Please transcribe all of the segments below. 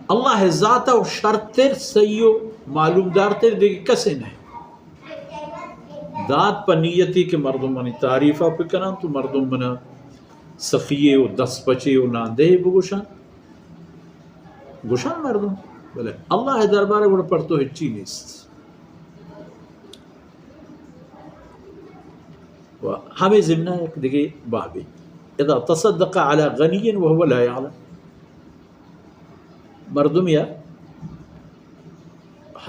اللہ ءِ ذات ءَ شرتر، صحیح و معلومدارتر دگہ کسے نہ۔ دات پہ نیتی کہ مردم منی تعریف ءَ بکننت و مردم من ءَ سخی و دست پچے و ناندہے بگوشنت، گوشنت مردم، بلے اللہ ءِ دربار ءَ گڑا پر تو ہچی نیست۔ و ہمے ضمن ءَ یک دگہ بابے، اذا تصدق علی غنی وهو لا یعلم۔ مردم یا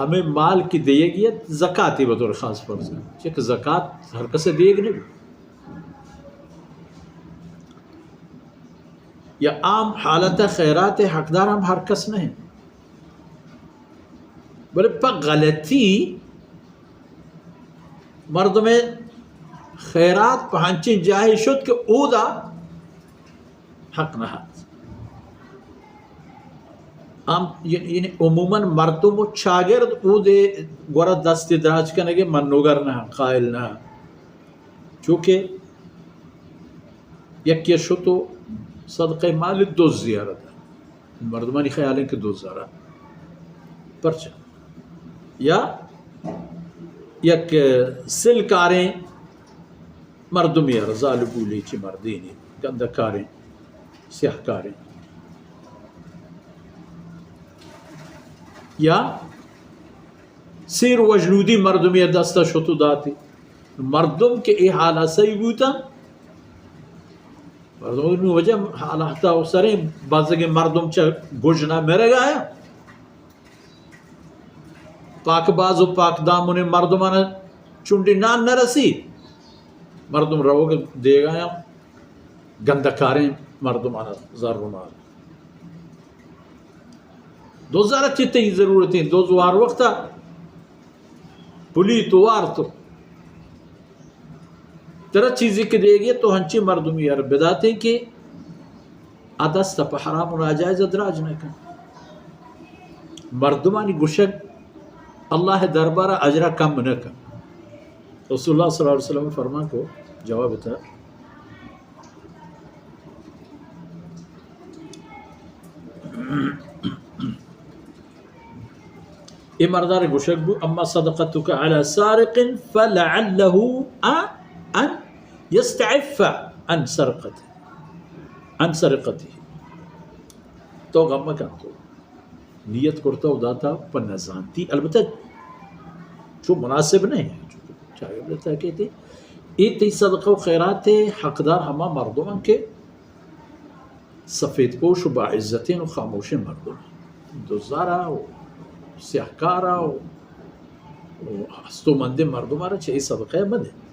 ہمے مال کہ دیگی ات، زکاتی بطور خاص فرض ہے، چہ کہ زکات ہر کسے دیگ نہیں۔ یا عام حالت خیرات حقدار ہم ہر کس نہیں، بلے پہ غلطی مردم خیرات پہ ہنچیں جاہے شت کہ اودا حق نہ ات۔ ہم، یعنی عموماً مردم و چاگرد اودے گورا دست دراج کنگے منوگر نہ، قائل نہ۔ چونکہ یکے شت و صدقہ مال دز زیارت، مردمانی خیال ہے کہ دز زارا، پرچہ یا یک سل کاریں مردمی ءَ را، زالبولے چہ مردینے، گندہ کاریں، سیاہ کاریں، یا سیر وجنودی مردمی ءَ دست ءَ شت و داتی۔ مردم کہ اے حال ءَ سہی بوتن، مردم نوں وجہ حالات ءَ سریں، بازگیں مردم چہ گژن ءَ مرگ ءَ آیا۔ پاک باز و پاک دامن مردمان چنڈی نان نہ رسی، مردم روگ دیگ ءَ آیا، گندہ کاریں مردمان زر و مال۔ دز زارا چی تئی ضرورت ہیں؟ دز وار وقتا پلی تو وار تو۔ ترا چیزی کہ دیگی تو ہنچی مردمی یار بداتے کہ آ دست پہ حرام و ناجائز دراج نہ کن۔ مردمانی گشگ اللہ دربار اجرا کم نہ کن۔ رسول اللہ صلی اللہ علیہ وسلم فرمان کو جواب تھا، اے مردار گوشگ بو، اما صدقتك على سارق فلعله ان يستعف عن سرقته، عن سرقته۔ تو غم مکن، تو نیت کرتا و داتا پہ نزانتی، البتہ چو مناسب نہیں، چاہے البتہ کہتے، اے تئی صدقہ و خیرات حقدار ہما مردم ہیں کہ سفید پوش و با عزتیں و خاموشیں مردم، دزارا و سیاہکارا و، و ہستومندیں مردمارا چہ اے صدقہ مدے۔